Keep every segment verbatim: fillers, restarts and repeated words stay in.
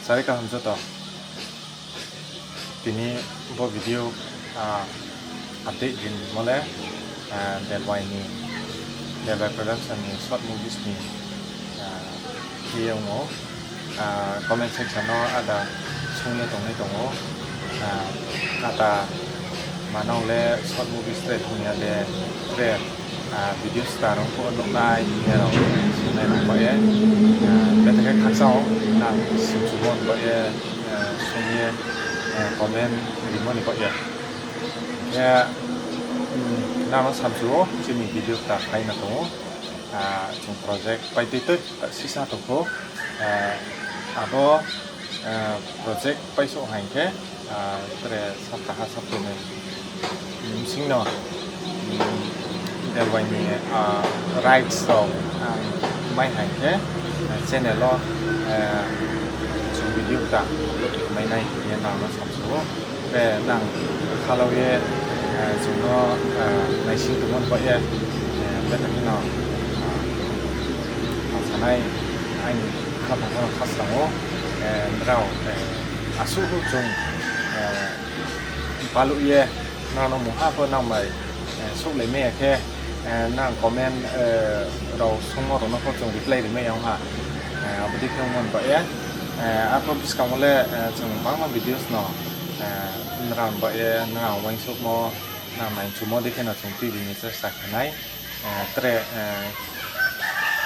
Sari kaham joto. Tini bo video, ah, update rinimo le, ah, Delwai ni, Delwai Production ni short movies ni, ah, khe ye ong ou. Ah, comment section no ada sung ye tongnai tong ou. Ah, ada manang le short movies tre thung ya de, tre, ah, video star rao pho nuhnai hing ye rao sungnai rao ba ye. Ah, bethakhe khakchang ou, nang simchumo ni ba ye, ah, sung ye, ah, comment rimo ni ba ye. Khe, mm, nang no samchu ou, chini video kta phai no tong ou. Ah, chung project pai tui tui, sisa tong pho. Ah, abo, ah, project paisouh haing khe, ah, tre saptaha sapta ni, mm, bsing no, mm, Delwai ni, ah, rights rao ang mai haing khe, ah, channel wo, ah, chung video kta upload khe mai nai hing ye nang no samchu ou. Be nang khalau ye, ah, chung no, ah, naising tongmo ni ba ye, ah, bethakhe no, ah, ma sanai aini khaphang pho no khasrang ou, eh, nrao, eh, asuh chung, eh, baluh ye, nang no mungha pho nang bai, eh, souhlai mai ya khe, eh, nang comment, eh, rao sungmo rao no pho chung reply ri mai ya ong ha. Eh, abo dei khe ongmo ni ba ye, eh, arphuh buskang wo le, eh, chung bangma videos no, eh, nrao ni ba ye, nrao uaingsouhmo, nang naichumo dei khe no chung tuibi ni chesta khe nai. Eh, tre, eh,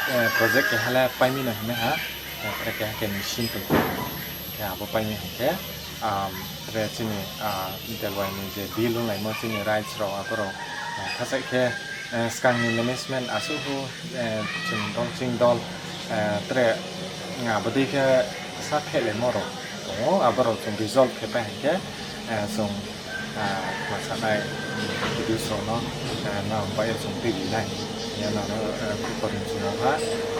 eh, project keha le pai mi no hing nai ha, eh, tre keha khe ni simple khe abo pai mi hing khe, am, tre chini, ah, Delwai ni je deal onglaimo chini rights rao abo rao, eh, khasaih khe, eh, skang ni management asuh pho, eh, chung dol ching dol, eh, tre, mm, abo dei khe sa phehlaimo rao tong ou, abo rao chung resolve khe pai hing khe, eh, chung, ah, ma sanai, mm, videos rao no, eh, nang bai ye chung tuibi nai. Ye nang no, eh, khupor ri chung ha,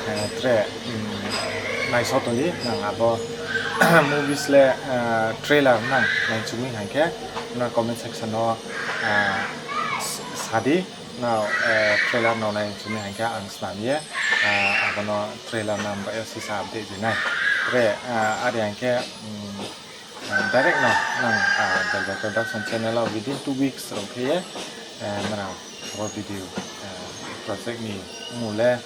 eh, tre, mm, naisao tong di, nang abo movies le, eh, trailer nang naichu mi hing khe, nang comment section wo, ah, s-, sa di, nang, eh, trailer no naichu mi hing khe ang snam ye, ah, abo no trailer nang bai ye sisa update ri nai. Tre, ah, are hing khe, mm, ah, direct no nang, ah, Delwai Production channel wo within two weeks rao khe ye, eh, nrao abo video, eh, project ni mmung le,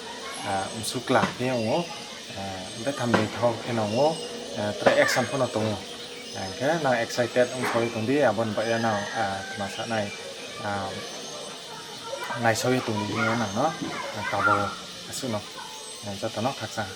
ah, Msukla khe ong ou, eh, betha mithao khe no ong ou, eh, tre action pho no tong ou. Hing khe nang excited ong soi tong di, abo ni ba ye nang, ah, tma sanai, ah, naisao ye tong di hing ye nang no, ah, kabo asuh no, eh, joto no khakchang.